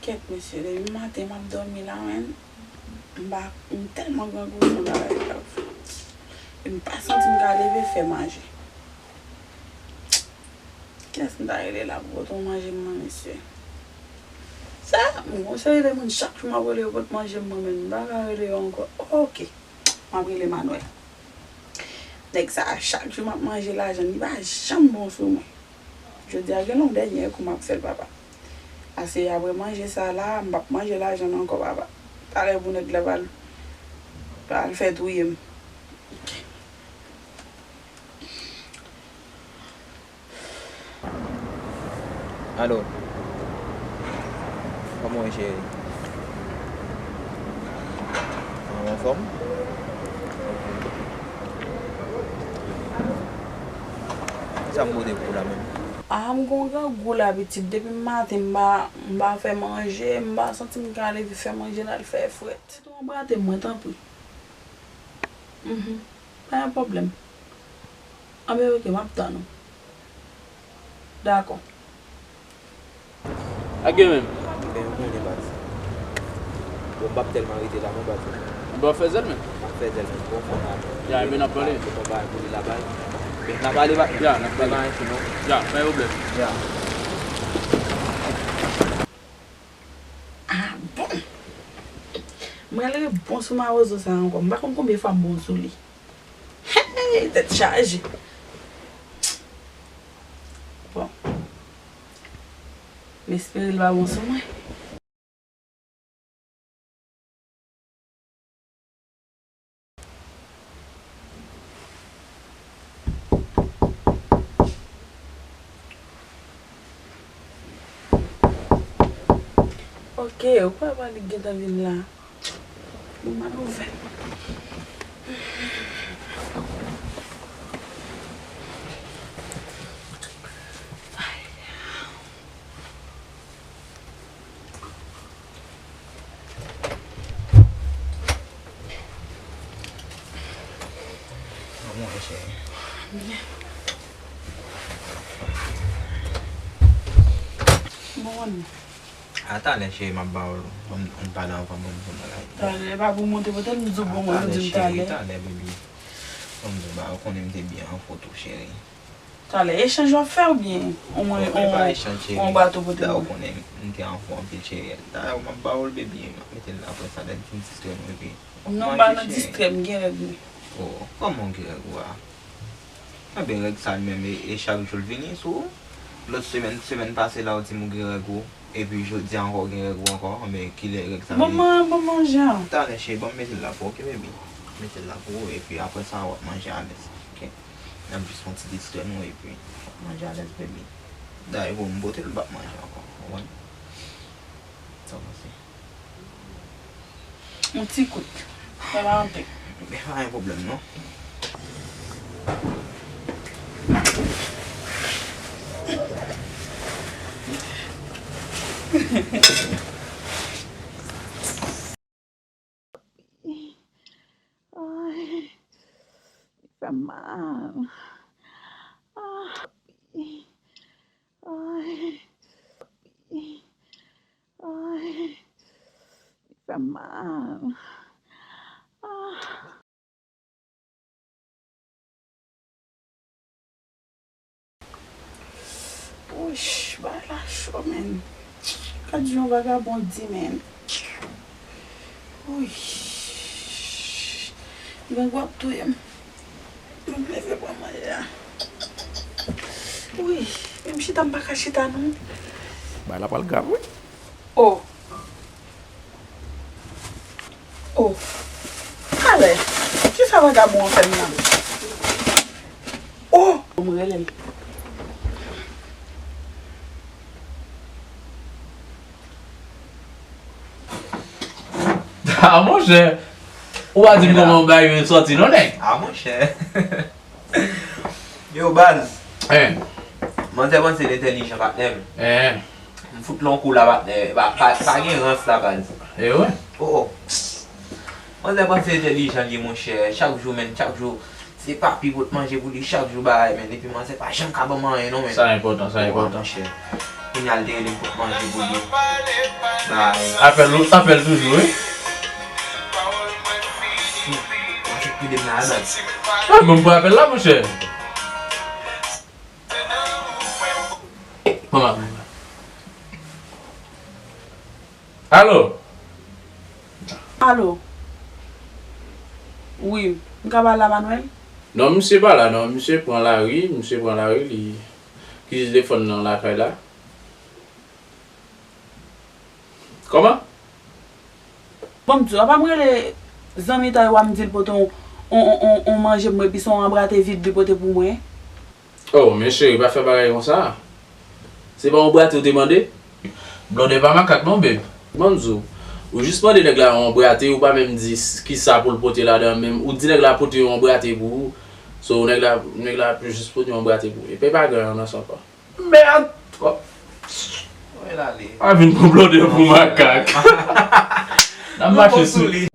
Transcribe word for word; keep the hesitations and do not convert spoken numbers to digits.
Kèt, mesye, depi maten m ap dòmi la, menn. M pa, m tèlman grangou, se yon bagay grav. E m pa santi m ka leve fè manje. Kiyès m ta rele la pou pote yon manje m nan, mesye? Sa, m gon seri de moun, chak jou m ap rele yo pot manje m nan, menn, m pa ka rele yo ankò. Oke, m ap rele Manwè. Nèg sa, chak jou m ap manje lajan, li pa janm bon sou mwen. Jodi a gen lè yon dènye kou m ap fè l, papa. Paske apre manje sa la, m p ap manje lajan nan ankò, papa. Talè pou nèg la pral, pral fè touye m. Alo. Kòman w ye, cheri? An, w anfòm? Kisa m pote pou ou la menm? A, m gon grangou la, pitit. Depi maten, m pa, m pa fè manje, m pa santi m ka leve fè manje, l al fè frèt. Sitou anbrate mwen, tanpri. Mhm. Pa gen pwoblèm. Anben, oke, m ap tann ou. Dakò. Ak gen menm. Ben, ou konnen, baz. Bon, m p ap tèlman rete la non, baz. Bon, fè zèl menm. M ap fè zèl menm. Bon, fò m ale. Ya, ebyen n ap pale. Fò m ale la, baz. Ben, n ap pale, baz. Ya, n ap pale. Fè pa anyen, sinon. Ya, pa gen pwoblèm. Ya. Ah bon! Mwen al rebon sou mawozo sa ankò. M pa konn konbyen fwa m bon sou li. Hey, tèt chaje. Bon. M espere l pa bon sou mwen. Ok, ou kwè pa li gentan vin la? Bon, m al ouvè. Kòman w ye, cheri? Byen. Bon, a talè, cheri, m ap ba w, ann, ann pale anvan, bon, bon, bagay. Talè, pa pou monte pote m di w bon, mwen, nou di m talè. Talè, baby. Bon, bon, ba, ou konnen m te byen an foto, cheri. Talè, echanj w ap fè oubyen on, on, on bato pote pou mwen? Ou konnen m te anfò anpil, cheri. Talè, m ap ba ou l, baby, m ap mete l la, apre sa, lè n fin distrè nou, epi. Non, m pa nan distrè, m gen règ mwen. Oh, kòman w gen règ ou a? Enben, règ sa l menm, e, e chak jou l vini sou ou? Lòt semèn, semèn pase la, ou di m ou gen règ ou. Epi jodi a ankò, w gen règ ou ankò, men kilè règ sa vini? Ban mwen, ban mwen manje a. Talè, cheri, ban m mete l la pou ou, ok, baby? Mete l la pou ou, epi apre sa, w ap manje alèz, ok? N ap jis fè yon ti distrè nou, epi w ap manje alèz, baby. Dayè, pou m pote l, m p ap manje ankò, w konprann? Sa w panse? Yon ti kout. Fè pa anpil. Men pa gen pwoblèm, non. Ay, li fè m mal. Ah, ay, ay, ay, li fè m mal. Ah. Wouch, bagay la cho, menn. Gad jan yon vagabon di, menn. Wouch. Grangou ap touye m. M leve pran manje a. Wi, menm chita m pa ka chita non. Bagay la pral grav wi. Oh. Oh. Talè. Kisa vagabon an fè m nan? Oh. M rele l. Ah, monchè. Ou pa di m kòman w bay yo sòti non, nèg. Ah, monchè. Yo, baz. Manzè panse l entèlijan, patnè m. M fout l yon kou la, patnè. Pa, pa, pa gen rans la, baz. E wi. Oh, oh. Manzè panse entèlijan li ye, monchè. Chak jou, menn, chak jou. Se papi pot manje pou li chak jou, bagay, menn. Epi manzè pa janm ka ban m anyen, non, menn. Sa enpòtan, sa enpòtan. Monchè. Kounye a l te rele m pot manje pou li. Bagay. Apèl, apèl toujou, wi. Mwen fèk pede m nan la, baz. Ah, men m pran apèl la, monchè. Manman. Alo? Alo? Wi, m ka pale a Manuel? Non, misye pa la, non. Misye pran lari, misye pran lari, li kite telefòn nan lakay la. Kòman? Bon, m di w, apa m rele zanmi ta yo a, m di l pote on, on, on, on, on manje pou mwen, epi se on anbrate vid li pote pou mwen. Oh, men cheri, pa fè bagay konsa. Se pa yon brate ou te mande? Blòdè pa makak non, babe. Ban m di w, ou jis mande nèg la yon brate, ou pa menm di s- ki sa pou l pote ladan menm. Ou di nèg la pote yon brate pou ou. So, nèg la, nèg la jis pote yon brate pou ou. Epi pa gen anyen nan sa ankò. Mèd! Wè l ale. A vin pou blòdè pou makak. N ap mache sou li.